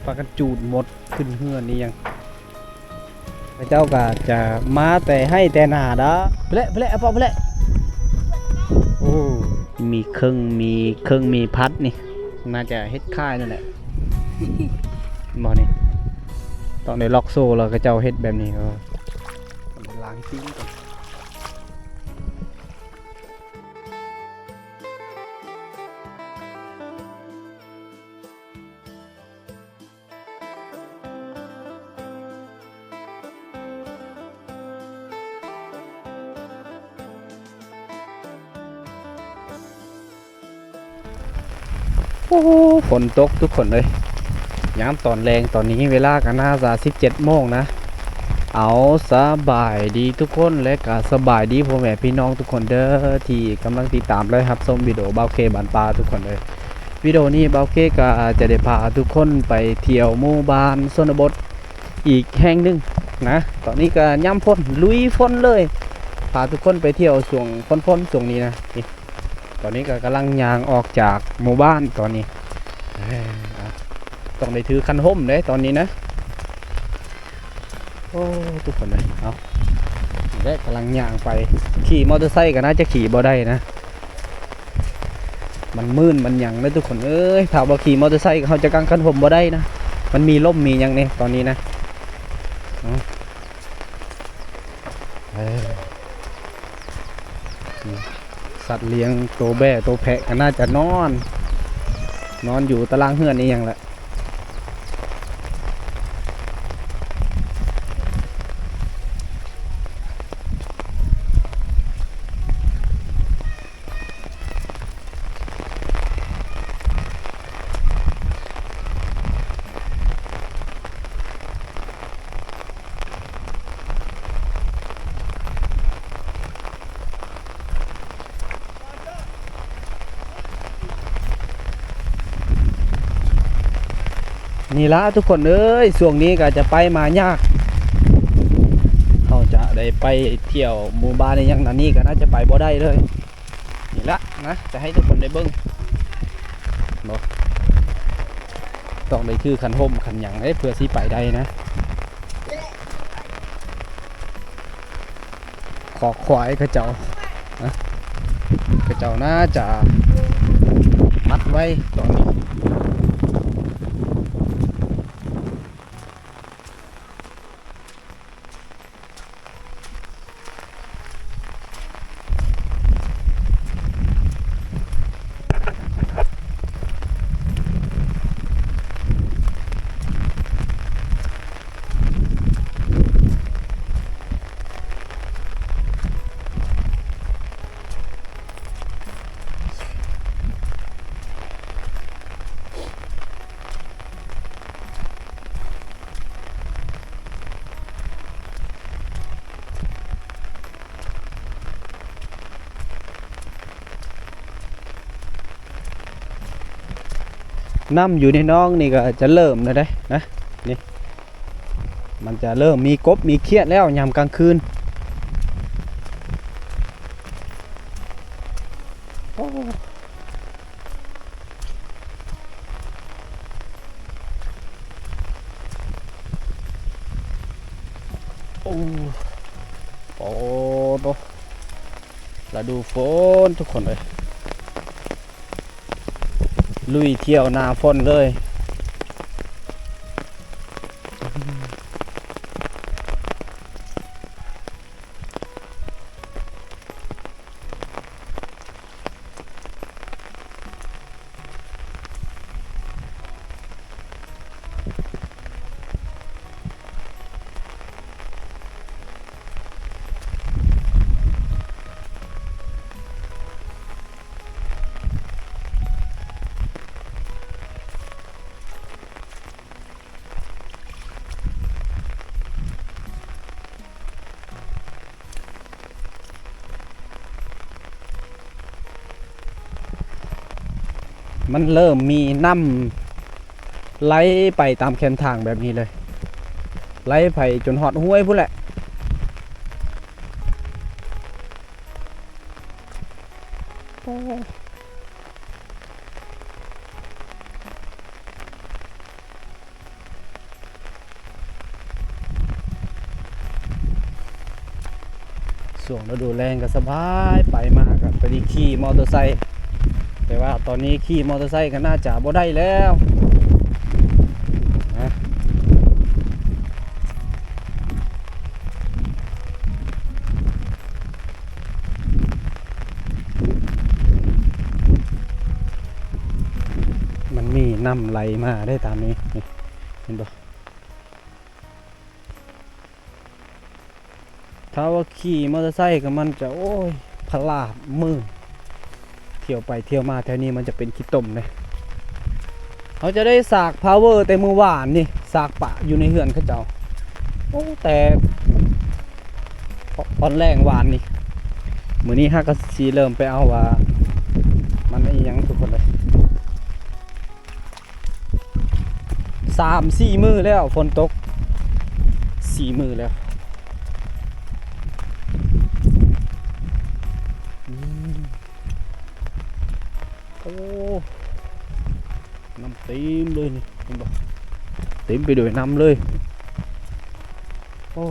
ພາກັນຈູດໝົດ ຂຶ້ນເຮືອນອີ່ຫຍັງ ເຂົາເຈົ້າກໍຈະມາແຕ່ໄຮ່ແຕ່ນາດາ. ເພາະແຫຼະ ເພາະແຫຼະ ເອົາເພາະແຫຼະ. ໂອ້ ມີເຄິ່ງ ມີເຄິ່ງ ມີພັດນີ້ ໜ້າຈະເຮັດຂາຍນັ້ນແຫຼະ ບໍ່ນີ້ ຕ້ອງໄດ້ລັອກໂສ້ ແລ້ວເຂົາເຈົ້າເຮັດແບບນີ້. ເອີ ລ້າງຕີນກ່ອນ. ໂອ້ ຝົນຕົກທຸກຄົນເອີຍ ຍາມຕອນແລງ ຕອນນີ້ເວລາກໍໜ້າຈະສິບເຈັດໂມງນະ. ເອົາ ສະບາຍດີທຸກຄົນ ແລະ ກະສະບາຍດີພໍ່ແມ່ພີ່ນ້ອງທຸກຄົນເດີ ທີ່ກຳລັງຕິດຕາມ ແລະ ຮັບຊົມວິດີໂອບ່າວເຄບ້ານປ່າທຸກຄົນເອີຍ. ວິດີໂອນີ້ບ່າວເຄກໍຈະໄດ້ພາທຸກຄົນໄປທ່ຽວໝູ່ບ້ານຊົນນະບົດອີກແຫ່ງໜຶ່ງນະ. ຕອນນີ້ກໍຍາມຝົນ ລຸຍຝົນເລີຍ ພາທຸກຄົນໄປທ່ຽວຊ່ວງຝົນໆ ຊ່ວງນີ້ນະ. ນີ້ ຕອນນີ້ກໍກຳລັງຍ່າງອອກຈາກໝູ່ບ້ານຕອນນີ້ ເອີ ຕ້ອງໄດ້ຖືຄັນຮົ່ມເດ້ຕອນນີ້ນະ. ໂອ້ ທຸກຄົນເອີຍ ເອົາ ແລະ ກຳລັງຍ່າງໄປ ຂີ່ມໍເຕີໄຊກໍໜ້າຈະຂີ່ບໍ່ໄດ້ນະ ມັນມື່ນມັນຫຍັງເດ້ທຸກຄົນເອີຍ. ຖ້າວ່າຂີ່ມໍເຕີໄຊ ເຮົາຈະກາງຄັນຮົ່ມບໍ່ໄດ້ນະ ມັນມີລົມມີຫຍັງເດ້ຕອນນີ້ນະ. ເອີ ສັດລ້ຽງໂຕແບ້ໂຕແພະກໍໜ້າຈະນອນ ນອນຢູ່ຕາລາງເຮືອນອີ່ຫຍັງແຫຼະ. ນີ້ລະທຸກຄົນເອີຍ ຊ່ວງນີ້ກໍຈະໄປມາຍາກ ເຮົາຈະໄດ້ໄປທ່ຽວໝູ່ບ້ານອີ່ຫຍັງນັ້ນນີ້ກໍໜ້າຈະໄປບໍ່ໄດ້ເລີຍ. ນີ້ລະນະ ຈະໃຫ້ທຸກຄົນໄດ້ເບິ່ງເນາະ ຕ້ອງໄດ້ຖືຄັນຮົ່ມຄັນຫຍັງເດ້ ເພື່ອຊິໄປໄດ້ນະ. ຄອກຄວາຍເຂົາເຈົ້ານະ ເຂົາເຈົ້າໜ້າຈະມັດໄວ້ຕອນນີ້. ນ້ຳຢູ່ໃນໜອງນີ້ກໍຈະເລີ່ມແລ້ວເດ້ນະ ນີ້ ມັນຈະເລີ່ມມີກົບມີຂຽດແລ້ວຍາມກາງຄືນ. ໂອ້ ໂອ້ ໂອ້ໂຕ ລະດູຝົນທຸກຄົນເອີຍ ລຸຍທ່ຽວໜ້າຝົນເລີຍ. ມັນເລີ່ມມີນ້ຳໄຫຼໄປຕາມແຄມທາງແບບນີ້ເລີຍ ໄຫຼໄປຈົນຮອດຫ້ວຍພຸ້ນແຫຼະ. ໂອ້ ຊ່ວງລະດູແລ້ງກໍສະບາຍ ໄປມາກໍໄດ້ຂີ່ມໍເຕີໄຊ, ແຕ່ວ່າຕອນນີ້ຂີ່ມໍເຕີໄຊກໍໜ້າຈະບໍ່ໄດ້ແລ້ວນະ. ມັນມີນ້ຳໄຫຼມາເດ້ຕາມນີ້ ນີ້ ເຫັນບໍ່? ຖ້າວ່າຂີ່ມໍເຕີໄຊກໍມັນຈະ ໂອ້ຍ ພະລາບມື ທ່ຽວໄປທ່ຽວມາແຖວນີ້ມັນຈະເປັນຂີ້ຕົມເດ້. ເຮົາຈະໄດ້ສາກພາວເວີແຕ່ມື້ວານນີ້ ສາກປະຢູ່ໃນເຮືອນເຂົາເຈົ້າ ໂອ້ ແຕ່ຕອນແລງວານນີ້. ມື້ນີ້ເຮົາກໍຊິເລີ່ມໄປເອົາວ່າ ມັນອີ່ຫຍັງທຸກຄົນເອີຍ. ສາມສີ່ມື້ແລ້ວຝົນຕົກ ສີ່ມື້ແລ້ວ. ອືມ ໂອ້ ນ້ຳເຕັມເລີຍນີ້ ເຫັນບໍ່? ເຕັມໄປດ້ວຍນ້ຳເລີຍ. ໂອ້.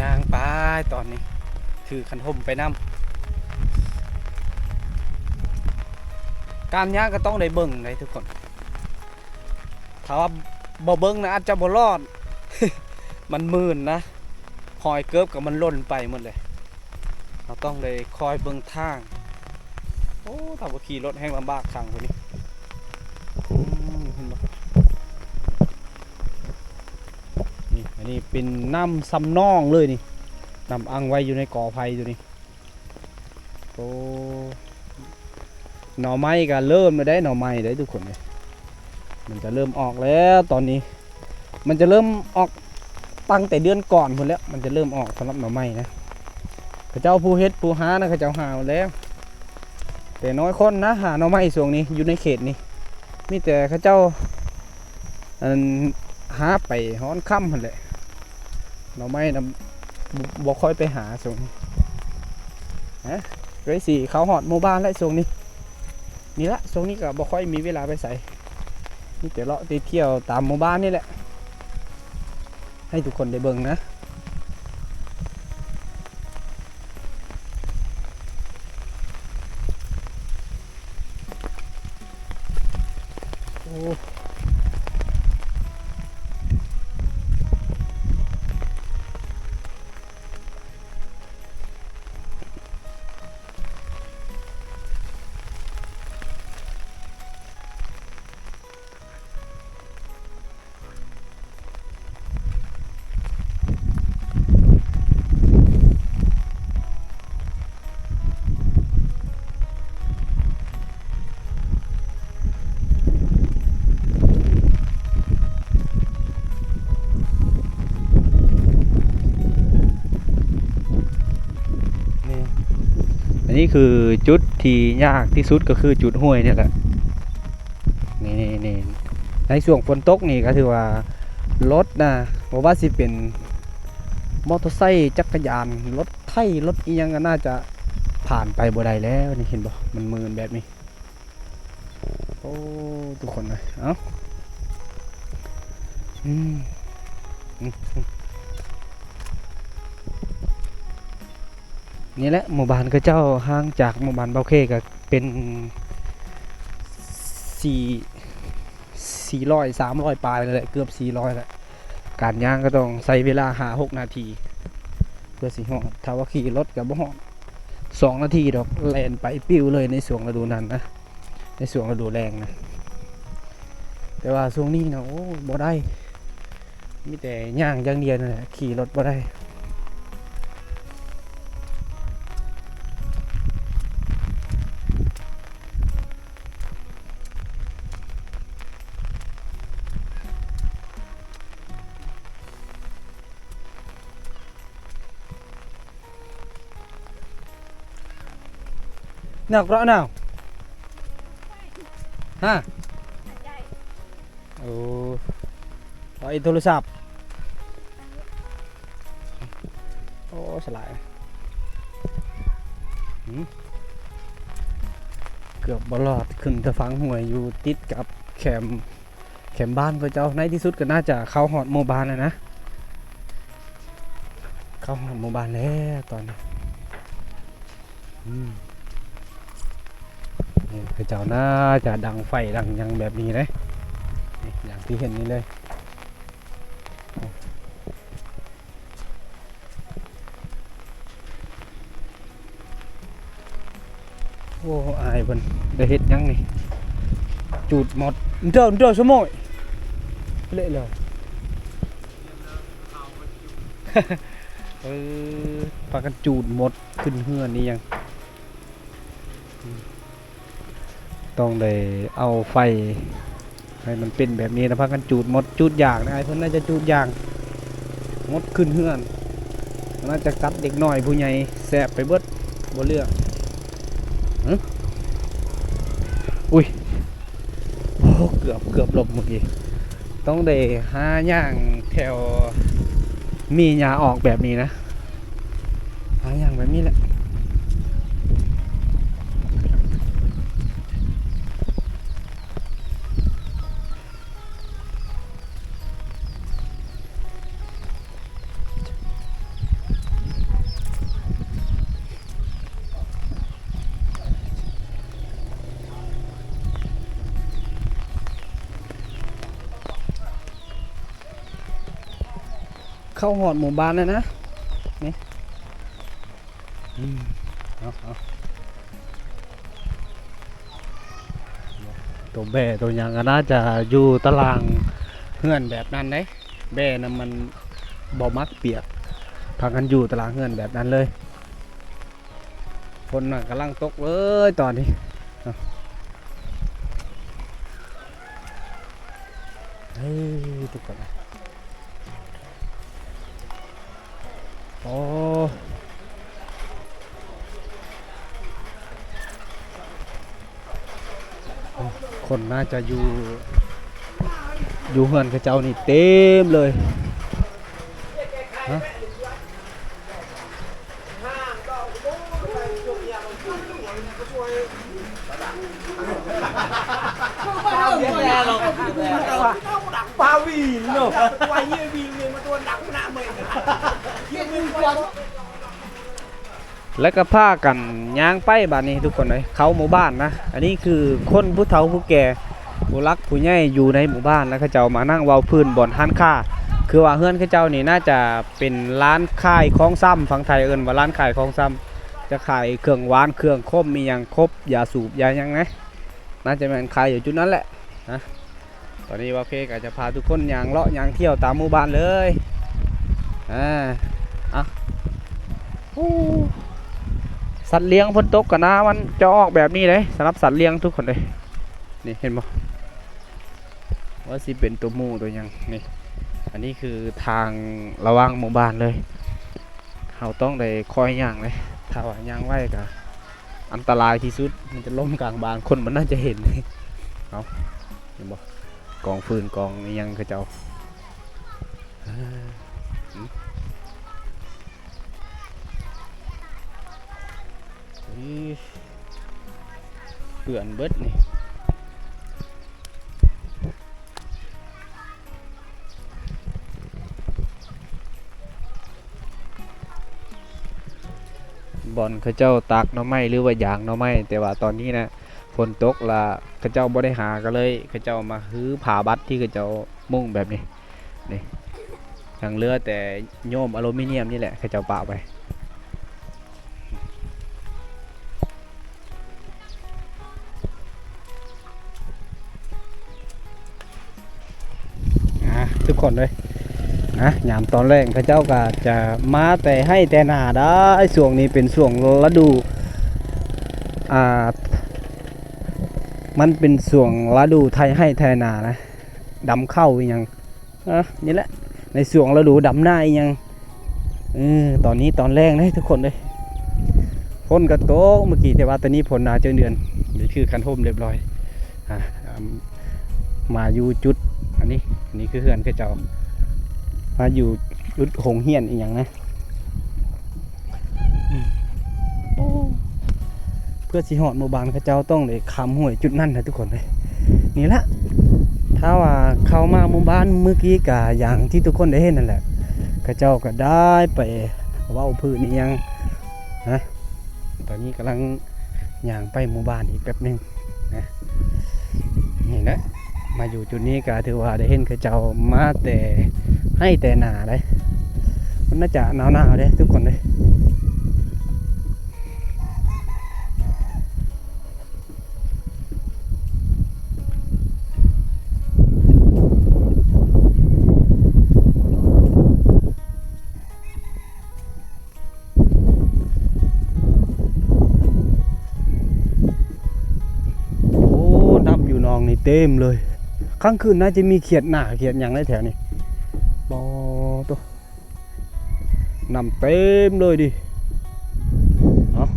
ຍ່າງໄປຕອນນີ້ ຖືຄັນຮົ່ມໄປນຳ. ການຍ່າງກໍຕ້ອງໄດ້ເບິ່ງເດ້ທຸກຄົນ, ຖ້າວ່າບໍ່ເບິ່ງນະ ອາດຈະບໍ່ລອດ. ມັນມື່ນນະ, ຮອຍເກີບກໍມັນຫຼົ່ນໄປໝົດເລີຍ. ເຮົາຕ້ອງໄດ້ຄອຍເບິ່ງທາງ. ໂອ້ ຖ້າວ່າຂີ່ລົດແຮ່ງລຳບາກທາງພວກນີ້. ອືມ ເຫັນບໍ່? ນີ້ ອັນນີ້ເປັນນ້ຳຊຳໜອງເລີຍນີ້, ນ້ຳອັ່ງໄວ້ຢູ່ໃນກໍໄຜ່ຢູ່ນີ້. ໂອ້ ໜໍ່ໄມ້ກໍເລີ່ມແລ້ວເດ້, ໜໍ່ໄມ້ເດ້ທຸກຄົນເອີຍ. ມັນຈະເລີ່ມອອກແລ້ວຕອນນີ້. ມັນຈະເລີ່ມອອກຕັ້ງແຕ່ເດືອນກ່ອນພຸ້ນແຫຼະ, ມັນຈະເລີ່ມອອກສຳລັບໜໍ່ໄມ້ນະ. ເຂົາເຈົ້າຜູ້ເຮັດຜູ້ຫານະ ເຂົາເຈົ້າຫາແລ້ວ, ແຕ່ນ້ອຍຄົນນະຫາໜໍ່ໄມ້ຊ່ວງນີ້ ຢູ່ໃນເຂດນີ້. ມີແຕ່ເຂົາເຈົ້າ ອັນ ຫາໄປຮອດຄ່ຳຫັ້ນແຫຼະ. ໜໍ່ໄມ້ນະ ບໍ່ ບໍ່ຄ່ອຍໄປຫາຊ່ວງນີ້. ຮະ ເອີຍ ຊິເຂົ້າຮອດໝູ່ບ້ານແລ້ວຊ່ວງນີ້. ນີ້ລະ ຊ່ວງນີ້ກໍບໍ່ຄ່ອຍມີເວລາໄປໃສ, ມີແຕ່ເລາະໄປທ່ຽວຕາມໝູ່ບ້ານນີ້ແຫຼະ ໃຫ້ທຸກຄົນໄດ້ເບິ່ງນະ. ໂອ້. ນີ້ ອັນນີ້ຄືຈຸດທີ່ຍາກທີ່ສຸດ ກໍຄືຈຸດຫ້ວຍນີ້ແຫຼະ. ນີ້ໆ ໃນຊ່ວງຝົນຕົກນີ້ກໍຖືວ່າລົດນະ ບໍ່ວ່າຊິເປັນມໍເຕີໄຊ, ຈັກກະຍານ, ລົດໄຖ, ລົດອີ່ຫຍັງກໍໜ້າຈະຜ່ານໄປບໍ່ໄດ້ແລ້ວ. ນີ້ເຫັນບໍ່? ມັນມື່ນແບບນີ້. ໂອ້ ທຸກຄົນເອີຍ ເອົ້າ ອືມ ອືມ ນີ້ແຫຼະ ໝູ່ບ້ານເຂົາເຈົ້າຫ່າງຈາກໝູ່ບ້ານເບົາເຄກໍເປັນ ສີ່ ສີ່ຮ້ອຍ ສາມຮ້ອຍປາຍແລ້ວແຫຼະ, ເກືອບສີ່ຮ້ອຍແລ້ວ. ການຍ່າງກໍຕ້ອງໃຊ້ເວລາຫ້າຫົກນາທີເພື່ອຊິຮອດ, ຖ້າວ່າຂີ່ລົດກໍບໍ່ຮອດສອງນາທີດອກ, ແລ່ນໄປປິວເລີຍໃນຊ່ວງລະດູນັ້ນນະ, ໃນຊ່ວງລະດູແລ້ງນະ. ແຕ່ວ່າຊ່ວງນີ້ນະ ໂອ້ ບໍ່ໄດ້, ມີແຕ່ຍ່າງຢ່າງດຽວນັ້ນແຫຼະ, ຂີ່ລົດບໍ່ໄດ້. ໂ ນາວເກາະນາວ ຮະ ໂອ້ ເອົາອີໂທລະສັບ ໂອ້ ສະຫຼາຍ ຫືມ ເກືອບບໍ່ລອດ ຂຶ້ນແຕ່ຝັ່ງຫ້ວຍ ຢູ່ຕິດກັບແຄມ ແຄມບ້ານເຂົາເຈົ້າ. ໃນທີ່ສຸດກໍໜ້າຈະເຂົ້າຮອດໝູ່ບ້ານແລ້ວນະ ເຂົ້າຮອດໝູ່ບ້ານແລ້ວຕອນນີ້. ອືມ ນີ້ເຂົາເຈົ້າໜ້າຈະດັງໄຟດັງຫຍັງແບບນີ້ເດ້ ນີ້ຢ່າງທີ່ເຫັນນີ້ເລີຍ. ໂອ້ ອ້າຍເພິ່ນໄດ້ເຮັດຫຍັງນີ້? ຈູດໝົດ ເດີ ເດີ ສະໂມຍ ເລະແລ້ວ ເອີ ພາກັນຈູດໝົດ ຂຶ້ນເຮືອນອີ່ຫຍັງ. ຕ້ອງໄດ້ເອົາໄຟໃຫ້ມັນເປັນແບບນີ້ນະ ພາກັນຈູດໝົດ ຈູດຢາງນະ ອ້າຍເພິ່ນໜ້າຈະຈູດຢາງໝົດ ຂຶ້ນເຮືອນ ໜ້າຈະກັດເດັກນ້ອຍຜູ້ໃຫຍ່ແສບໄປເບິດ ບໍ່ເຫຼືອ. ຫຶ ອຸ້ຍ ໂອ້ ເກືອບ ເກືອບລົ້ມເມື່ອກີ້. ຕ້ອງໄດ້ຫາຍ່າງແຖວມີຫຍ້າອອກແບບນີ້ນະ ຫາຍ່າງແບບນີ້ແຫຼະ. ເຂົ້າຮອດໝູ່ບ້ານແລ້ວນະ ນີ້ ອືມ ເອົາ ເອົາ ໂຕແບ້ໂຕຫຍັງກໍໜ້າຈະຢູ່ຕາລາງເຮືອນແບບນັ້ນເດ້ ແບ້ນະມັນບໍ່ມັກປຽກ ພາກັນຢູ່ຕາລາງເຮືອນແບບນັ້ນເລີຍ. ຝົນນະກຳລັງຕົກເລີຍຕອນນີ້ ເອີ ທຸກຄົນ ໂອ້ ຄົນໜ້າຈະຢູ່ ຢູ່ເຮືອນເຂົາເຈົ້ານີ້ເຕັມເລີຍ ຮະ. ແລ້ວກໍພາກັນຍ່າງໄປບາດນີ້ທຸກຄົນເອີຍ ເຂົ້າໝູ່ບ້ານນະ. ອັນນີ້ຄືຄົນຜູ້ເຖົ້າຜູ້ແກ່ ຜູ້ຫຼັກຜູ້ໃຫຍ່ຢູ່ໃນໝູ່ບ້ານ ແລ້ວເຂົາເຈົ້າມານັ່ງເວົ້າພື້ນບ່ອນຮ້ານຄ້າ ຄືວ່າເຮືອນເຂົາເຈົ້ານີ້ໜ້າຈະເປັນຮ້ານຂາຍຂອງຊຳ ຝັ່ງໄທເອີ້ນວ່າຮ້ານຂາຍຂອງຊຳ ຈະຂາຍເຄື່ອງຫວານເຄື່ອງຂົມອີ່ຫຍັງ ຄົບ ຢາສູບຢາຫຍັງນະ ໜ້າຈະແມ່ນຂາຍຢູ່ຈຸດນັ້ນແຫຼະນະ. ຕອນນີ້ບ່າວເຄກໍຈະພາທຸກຄົນຍ່າງເລາະຍ່າງທ່ຽວຕາມໝູ່ບ້ານເລີຍ ອາ ອະ ໂອ້ ສັດລ້ຽງຝົນຕົກກໍໜ້າມັນຈະອອກແບບນີ້ເດ້ ສຳລັບສັດລ້ຽງທຸກຄົນເດ້. ນີ້ເຫັນບໍ່ ວ່າຊິເປັນຕົວໝູຕົວຫຍັງນີ້ ອັນນີ້ຄືທາງລະຫວ່າງໝູ່ບ້ານເລີຍ ເຮົາຕ້ອງໄດ້ຄ່ອຍຍ່າງເດ້ ຖ້າວ່າຍ່າງໄວກໍອັນຕະລາຍທີ່ສຸດ ມັນຈະລົ້ມກາງບ້ານ ຄົນມັນໜ້າຈະເຫັນ. ເອົາ ເຫັນບໍ່ ກອງຟືນກອງອີ່ຫຍັງເຂົາເຈົ້າ ເອີ ເປື້ອນເບິດນີ້ ບ່ອນເຂົາເຈົ້າຕາກໜໍ່ໄມ້ ຫຼືວ່າຢາງໜໍ່ໄມ້ ແຕ່ວ່າຕອນນີ້ນະ ຝົນຕົກລະ ເຂົາເຈົ້າບໍ່ໄດ້ຫາ ກໍເລີຍເຂົາເຈົ້າມາຮື້ຜ້າບັດທີ່ເຂົາເຈົ້າມຸງແບບນີ້ ນີ້ ຍັງເຫຼືອແຕ່ໂຍມອາລູມີນຽມນີ້ແຫຼະ ເຂົາເຈົ້າປະໄວ້. ອ່າ ທຸກຄົນເອີຍ ນະ ຍາມຕອນແລງເຂົາເຈົ້າກໍຈະມາແຕ່ໄຮ່ແຕ່ນາໄດ໋. ຊ່ວງນີ້ເປັນຊ່ວງລະດູ ອ່າ ມັນເປັນຊ່ວງລະດູໄຖໄຮ່ໄຖນານະ ດຳເຂົ້າອີ່ຫຍັງ ອ່ະ ນີ້ແຫຼະ ໃນຊ່ວງລະດູດຳນາອີ່ຫຍັງ. ເອີ ຕອນນີ້ຕອນແລງເດ້ທຸກຄົນເດ້ ໂອ້ ຝົນກໍຕົກເມື່ອກີ້ ແຕ່ວ່າຕອນນີ້ຝົນໜາວເຈີເດືອນ ນີ້ຄືຄັນຮົ່ມຮຽບຮ້ອຍ. ອ່າ ມາຢູ່ຈຸດອັນນີ້ ອັນນີ້ຄືເຮືອນເຂົາເຈົ້າ ມາຢູ່ຈຸດໂຮງຮຽນອີ່ຫຍັງນະ. ອືມ ໂອ້ ເພື່ອຊິຮອດໝູ່ບ້ານເຂົາເຈົ້າຕ້ອງໄດ້ຂ້າມຫ້ວຍຈຸດນັ້ນນະທຸກຄົນເອີຍ. ນີ້ລະ ຖ້າວ່າເຂົ້າມາໝູ່ບ້ານມື້ກີ້ກະຢ່າງທີ່ທຸກຄົນໄດ້ເຫັນນັ້ນແຫຼະ ເຂົາເຈົ້າກະໄດ້ໄປເວົ້າພື້ນອີ່ຫຍັງນະ. ຕອນນີ້ກຳລັງຍ່າງໄປໝູ່ບ້ານອີກແປັບໜຶ່ງນະ. ນີ້ແຫຼະ ມາຢູ່ຈຸດນີ້ກະຖືວ່າໄດ້ເຫັນເຂົາເຈົ້າມາແຕ່ໄຮ່ແຕ່ນາເດ້. ມັນໜ້າຈະໜາວໆເດ້ທຸກຄົນເດ້. ໂອ້ ນ້ຳຢູ່ໜອງນີ້ເຕັມເລີຍ. ກາງຄືນໜ້າຈະມີຂຽດໜ້າຂຽດຫຍັງໃນແຖວນີ້. ບໍ່ໂຕ ນ້ຳເຕັມເລີຍດິ. ເອົາ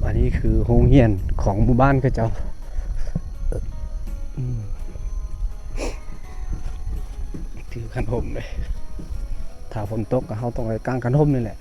ອັນນີ້ຄືໂຮງຮຽນຂອງໝູ່ບ້ານເຂົາເຈົ້າ. ອືມ ຖືຄັນຮົ່ມເດ້. ຖ້າຝົນຕົກກໍເຮົາຕ້ອງໄດ້ກາງຄັນຮົ່ມນີ້ແຫຼະ.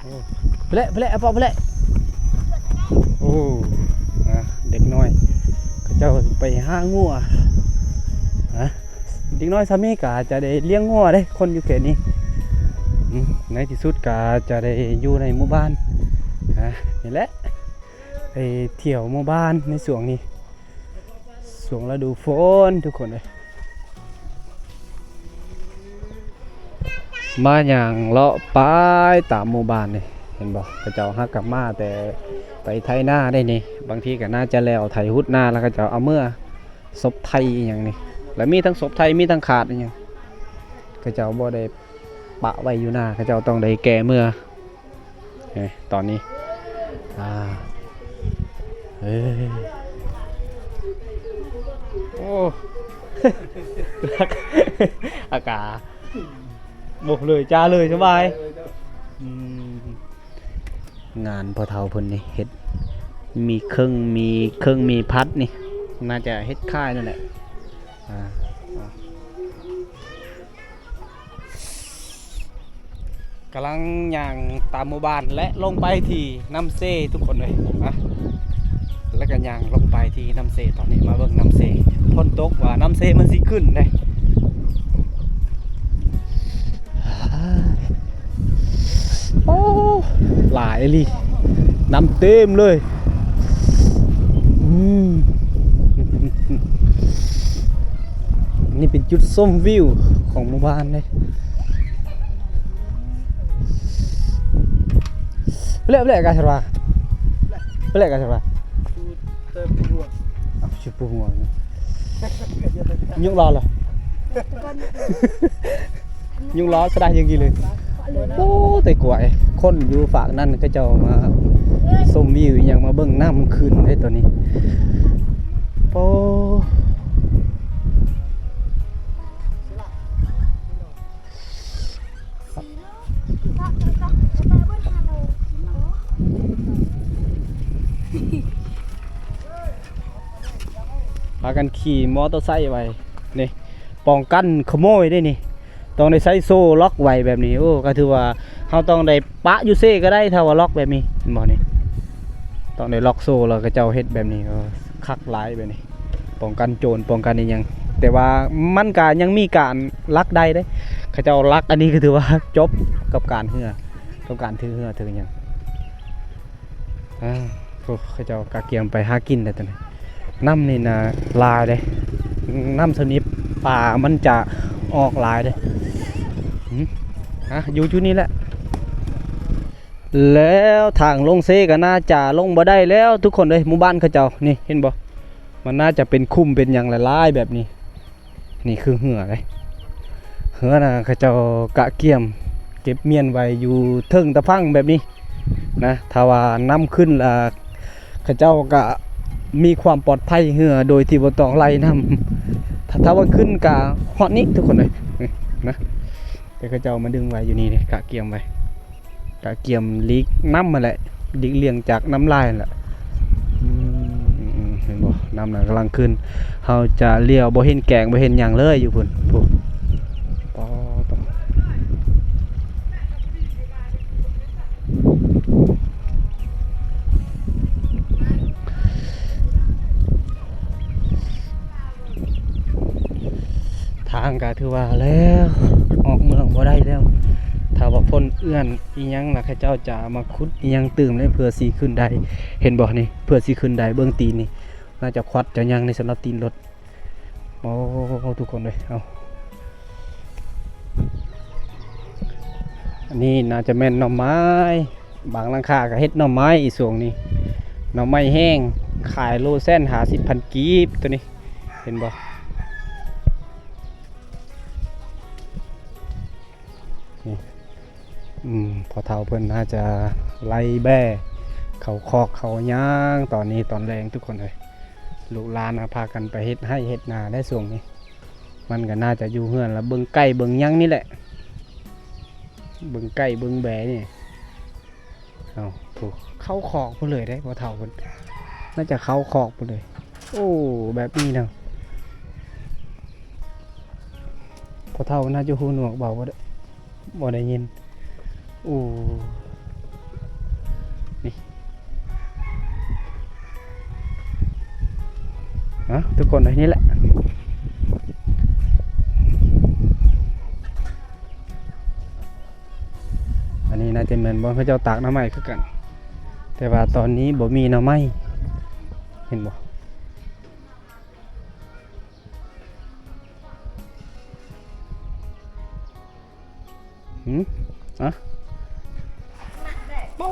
ໂອ້ ເພາະ ເພາະ ເພາະ. ໂອ້ ອາ ເດັກນ້ອຍເຂົາເຈົ້າໄປຫາງົວ. ອາ ເດັກນ້ອຍຊຳນີ້ກະຈະໄດ້ລ້ຽງງົວເດ້ ຄົນຢູ່ເຂດນີ້. ອືມ ໃນທີ່ສຸດກະຈະໄດ້ຢູ່ໃນໝູ່ບ້ານ. ອາ ນີ້ແຫຼະ ໄປທ່ຽວໝູ່ບ້ານໃນຊ່ວງນີ້ ຊ່ວງລະດູຝົນທຸກຄົນເອີຍ. ມາຍ່າງເລາະໄປຕາມໝູ່ບ້ານນີ້ ເຫັນບໍ່ ເຂົາເຈົ້າຫາກັບມາແຕ່ໄປໄຖນາໄດ໋ນີ້. ບາງທີກໍໜ້າຈະແລ້ວໄຖຮຸດນາ ແລ້ວເຂົາເຈົ້າເອົາເມືອ ສົບໄຖອີ່ຫຍັງນີ້ ແລ້ວມີທັງສົບໄຖ ມີທັງຂາດອີ່ຫຍັງ ເຂົາເຈົ້າບໍ່ໄດ້ປະໄວ້ຢູ່ນາ ເຂົາເຈົ້າຕ້ອງໄດ້ແກ່ເມືອ. ເອີ ຕອນນີ້ ອາ ເອີ ໂອ້ ອາກາດ ໂອ້ ເລີຍຈ້າເລີຍ ສະບາຍ. ອືມ ງານພໍ່ເຖົ້າເພິ່ນນີ້ເຮັດ ມີເຄິ່ງ ມີເຄິ່ງ ມີພັດນີ້ ໜ້າຈະເຮັດຂາຍນັ້ນແຫຼະ. ອາ ກຳລັງຍ່າງຕາມໝູ່ບ້ານ ແລະ ລົງໄປທີ່ນ້ຳເຊທຸກຄົນເອີຍນະ. ແລ້ວກໍຍ່າງລົງໄປທີ່ນ້ຳເຊ ຕອນນີ້ມາເບິ່ງນ້ຳເຊ. ຝົນຕົກວ່ານ້ຳເຊມັນຊິຂຶ້ນເດ້. ໂອ້ ຫຼາຍອີ່ຫຼີ ນ້ຳເຕັມເລີຍ. ອືມ ນີ້ເປັນຈຸດຊົມວິວຂອງໝູ່ບ້ານເດ້. ເປະເປະກາຊະວາ ເປະກາຊະວາ ອາ ຊຸປູຫົວ ຍຸງລໍລະ ຍຸງລໍສະດາຍຍັງກີເລີຍ. ໂອ້ ແຕ່ກວາຍ ຄົນຢູ່ຟາກນັ້ນເຂົາເຈົ້າມາຊົມວິວອີ່ຫຍັງ ມາເບິ່ງນ້ຳຂຶ້ນເດ້ຕອນນີ້. ໂອ້ ພາກັນຂີ່ມໍເຕີໄຊໄວ້ນີ້ ປ້ອງກັນຂະໂມຍເດ້ນີ້. ຕ້ອງໄດ້ໃຊ້ໂສ້ລັອກໄວ້ແບບນີ້. ໂອ້ ກໍຖືວ່າເຮົາຕ້ອງໄດ້ປະຢູ່ເຊກໍໄດ້ ຖ້າວ່າລັອກແບບນີ້ ເຫັນບໍ່ນີ້ ຕ້ອງໄດ້ລັອກໂສ້ ແລ້ວເຂົາເຈົ້າເຮັດແບບນີ້. ເອີ ຄັກຫຼາຍແບບນີ້ ປ້ອງກັນໂຈນ ປ້ອງກັນອີ່ຫຍັງ. ແຕ່ວ່າມັນກະຍັງມີການລັກໄດ້ເດ້ ເຂົາເຈົ້າລັກອັນນີ້ກໍຖືວ່າຈົບກັບການເຮືອ ກັບການຖືເຮືອຖືຫຍັງ. ອາ ໂອ້ ເຂົາເຈົ້າກະກຽມໄປຫາກິນແລ້ວຕອນນີ້. ນ້ຳນີ້ນະຫຼາຍເດ້ ນ້ຳສະໜິບ ປາມັນຈະອອກຫຼາຍເດ້. ຫຶ ຮະ ຢູ່ຈຸດນີ້ແຫຼະ. ແລ້ວທາງລົງເຊກໍໜ້າຈະລົງບໍ່ໄດ້ແລ້ວທຸກຄົນເອີຍ. ໝູ່ບ້ານເຂົາເຈົ້ານີ້ ເຫັນບໍ່? ມັນໜ້າຈະເປັນຂຸມເປັນຫຍັງຫຼາຍໆແບບນີ້. ນີ້ຄືເຮືອເດ້. ເຮືອນະ ເຂົາເຈົ້າກະກຽມເກັບມ້ຽນໄວ້ຢູ່ເທິງຕາຝັ່ງແບບນີ້ນະ. ຖ້າວ່ານ້ຳຂຶ້ນລະ ເຂົາເຈົ້າກະມີຄວາມປອດໄພເຮືອໂດຍທີ່ບໍ່ຕ້ອງໄລ່ນ້ຳ. ຖ້າ ຖ້າວ່າຂຶ້ນກະຮອດນີ້ທຸກຄົນເອີຍ ນີ້ນະ. ແຕ່ເຂົາເຈົ້າມາດຶງໄວ້ຢູ່ນີ້ເດ້ ກະກຽມໄວ້. ກະກຽມຫຼີກນ້ຳຫັ້ນແຫຼະ ຫຼີກລ່ຽງຈາກນ້ຳລາຍຫັ້ນແຫຼະ. ອືມ ເຫັນບໍ່? ນ້ຳນະກຳລັງຂຶ້ນ. ເຮົາຈະລ້ຽວ ບໍ່ເຫັນແກ້ງ ບໍ່ເຫັນຫຍັງເລີຍຢູ່ພຸ້ນ ພຸ້ນ. ປາດໂທ້ ທາງກະຖືວ່າແລ້ວ ອອກເມືອງບໍ່ໄດ້ແລ້ວ. ຖ້າວ່າພົ້ນເອື້ອນອີ່ຫຍັງລະ ເຂົາເຈົ້າຈະມາຂຸດອີ່ຫຍັງຕື່ມເລີຍ ເພື່ອຊິຂຶ້ນໄດ້. ເຫັນບໍ່ນີ້? ເພື່ອຊິຂຶ້ນໄດ້ ເບິ່ງຕີນນີ້ ໜ້າຈະຂວັດຈະຫຍັງໃນສຳລັບຕີນລົດ. ໂອ້ ທຸກຄົນເອີຍ ເອົາ ອັນນີ້ໜ້າຈະແມ່ນໜໍ່ໄມ້. ບາງຫຼັງຄາກໍເຮັດໜໍ່ໄມ້ຊ່ວງນີ້ ໜໍ່ໄມ້ແຫ້ງ ຂາຍໂລແສນຫ້າສິບພັນກີບ ໂຕນີ້ ເຫັນບໍ່? ນີ້ ອືມ ພໍ່ເຖົ້າເພິ່ນໜ້າຈະໄລ່ແບ້ເຂົ້າຄອກເຂົ້າຫຍັງ ຕອນນີ້ຕອນແລງທຸກຄົນເອີຍ. ລູກຫຼານກໍພາກັນໄປເຮັດໄຮ່ເຮັດນາໄດ໋ຊ່ວງນີ້. ມັນກໍໜ້າຈະຢູ່ເຮືອນລະເບິ່ງໄກ່ເບິ່ງຫຍັງນີ້ແຫຼະ ເບິ່ງໄກ່ເບິ່ງແບ້ນີ້. ເອົາ ໂອ້ ເຂົ້າຄອກພຸ້ນເລີຍເດ້ ພໍ່ເຖົ້າເພິ່ນ ໜ້າຈະເຂົ້າຄອກພຸ້ນເລີຍ. ໂອ້ ແບບນີ້ນະ ພໍ່ເຖົ້າໜ້າຈະຫູໜວກເບົາ ບໍ່ໄດ້ ບໍ່ໄດ້ຍິນ. ໂອ້ ນີ້ ເອົາ ທຸກຄົນເອີຍ ນີ້ແຫຼະ. ອັນນີ້ໜ້າຈະແມ່ນບ່ອນເຂົາເຈົ້າຕາກໜໍ່ໄມ້ຄືກັນ ແຕ່ວ່າຕອນນີ້ບໍ່ມີໜໍ່ໄມ້ ເຫັນບໍ່? ຫື ອະ ໂອ້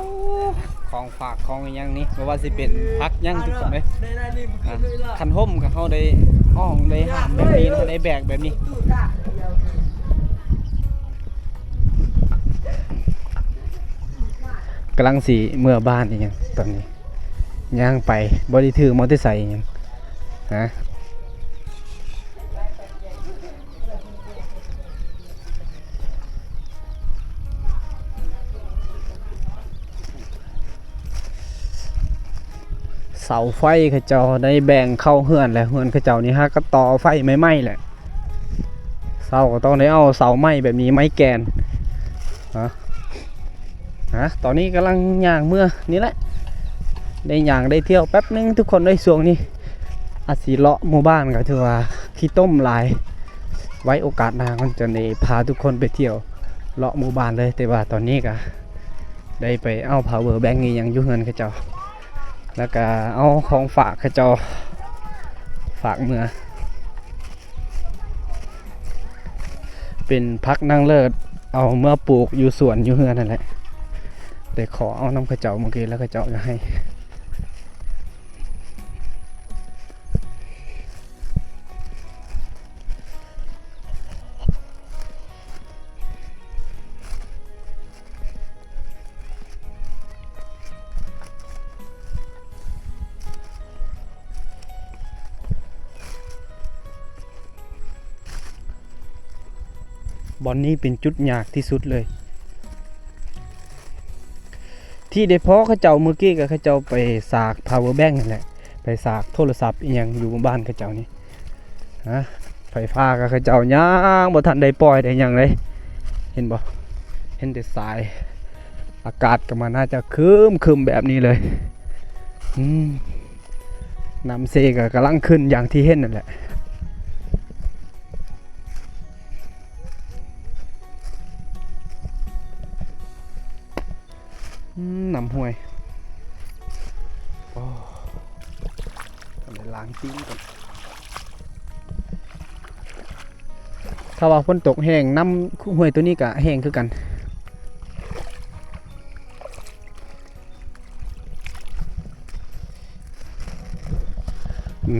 ຂອງຝາກຂອງອີ່ຫຍັງນີ້ ບໍ່ວ່າຊິເປັນຜັກຫຍັງ ທຸກຄົນເອີຍ. ອະ ຄັນຮົ່ມກໍເຮົາໄດ້ຫ້ອງໄດ້ຫາມແບບນີ້ ເຮົາໄດ້ແບກແບບນີ້. ກຳລັງຊິເມືອບ້ານອີ່ຫຍັງຕອນນີ້ ຍ່າງໄປ ບໍ່ໄດ້ຖືມໍເຕີໄຊຫຍັງ ຮະ. ເສົາໄຟເຂົາເຈົ້າໄດ້ແບ່ງເຂົ້າເຮືອນແລ້ວ ເຮືອນເຂົາເຈົ້ານີ້ຫາກໍຕໍ່ໄຟໃໝ່ໆແຫຼະ. ເສົາກໍຕ້ອງໄດ້ເອົາເສົາໄມ້ແບບນີ້ ໄມ້ແກ່ນ ເນາະ. ຮະ ຕອນນີ້ກຳລັງຍ່າງເມືອນີ້ແຫຼະ ໄດ້ຍ່າງໄດ້ທ່ຽວແປັບໜຶ່ງທຸກຄົນເອີຍ. ຊ່ວງນີ້ອາດຊິເລາະໝູ່ບ້ານກໍຖືວ່າຂີ້ຕົມຫຼາຍ ໄວ້ໂອກາດໜ້າກ່ອນ ຈັ່ງໄດ້ພາທຸກຄົນໄປທ່ຽວເລາະໝູ່ບ້ານເລີຍ. ແຕ່ວ່າຕອນນີ້ກໍໄດ້ໄປເອົາພາວເວີແບັງອີ່ຫຍັງຢູ່ເຮືອນເຂົາເຈົ້າ ແລ້ວກໍເອົາຂອງຝາກເຂົາເຈົ້າຝາກເມືອ. ເປັນຜັກນາງເລີດ ເອົາເມືອປູກຢູ່ສວນຢູ່ເຮືອນຫັ້ນແຫຼະ ໄດ້ຂໍເອົານຳເຂົາເຈົ້າມື້ກີ້ ແລ້ວເຂົາເຈົ້າກໍໃຫ້. ບ່ອນນີ້ເປັນຈຸດຍາກທີ່ສຸດເລີຍ ທີ່ໄດ້ພໍ້ເຂົາເຈົ້າມື້ກີ້ ກໍເຂົາເຈົ້າໄປສາກພາວເວີແບັງຫັ້ນແຫຼະ ໄປສາກໂທລະສັບອີ່ຫຍັງຢູ່ບ້ານເຂົາເຈົ້ານີ້. ນະ ໄຟຟ້າກໍເຂົາເຈົ້າຍັງບໍ່ທັນໄດ້ປ່ອຍໄດ້ຫຍັງເລີຍ ເຫັນບໍ່? ເຫັນແຕ່ສາຍ. ອາກາດກໍມັນໜ້າຈະຄຶ້ມໆແບບນີ້ເລີຍ. ອືມ ນ້ຳເຊກໍກຳລັງຂຶ້ນຢ່າງທີ່ເຫັນນັ້ນແຫຼະ. ອືມ ນ້ຳຫ້ວຍ. ໂອ້ ຕ້ອງໄດ້ລ້າງຕີນກ່ອນ. ຖ້າວ່າຝົນຕົກແຫ້ງ ນ້ຳຫ້ວຍໂຕນີ້ກະແຫ້ງຄືກັນ.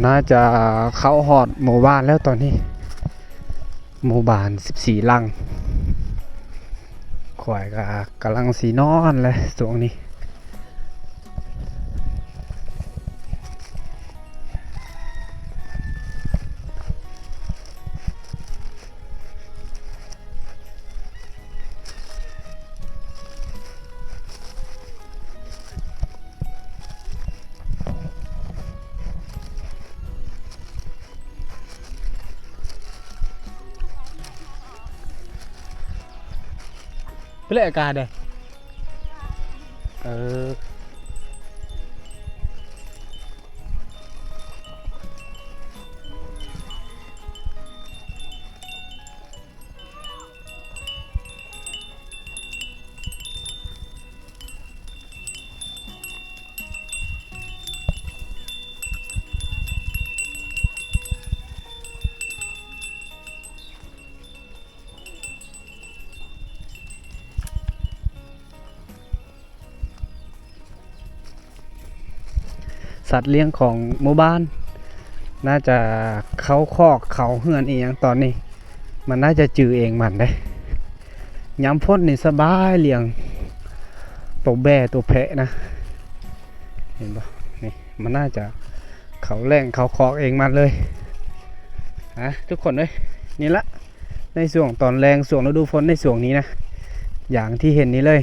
ໜ້າຈະເຂົ້າຮອດໝູ່ບ້ານແລ້ວຕອນນີ້ ໝູ່ບ້ານສິບສີ່ຫຼັງ. ຂ້ອຍກະກຳລັງຊິນອນແຫຼະຊ່ວງນີ້. ເປັນແລະອາກາດເດ້. ເອີ. ສັດລ້ຽງຂອງໝູ່ບ້ານ ໜ້າຈະເຂົ້າຄອກເຂົ້າເຮືອນອີ່ຫຍັງຕອນນີ້ ມັນໜ້າຈະຈື່ເອງມັນເດ້. ຍາມຝົນນີ້ສະບາຍລ້ຽງໂຕແບ້ໂຕແພະນະ ເຫັນບໍ່? ນີ້ ມັນໜ້າຈະເຂົ້າແລ້ງເຂົ້າຄອກເອງມັນເລີຍ. ອ່ະ ທຸກຄົນເອີຍ ນີ້ລະ ໃນຊ່ວງຕອນແລ້ງ ຊ່ວງລະດູຝົນໃນຊ່ວງນີ້ນະ ຢ່າງທີ່ເຫັນນີ້ເລີຍ.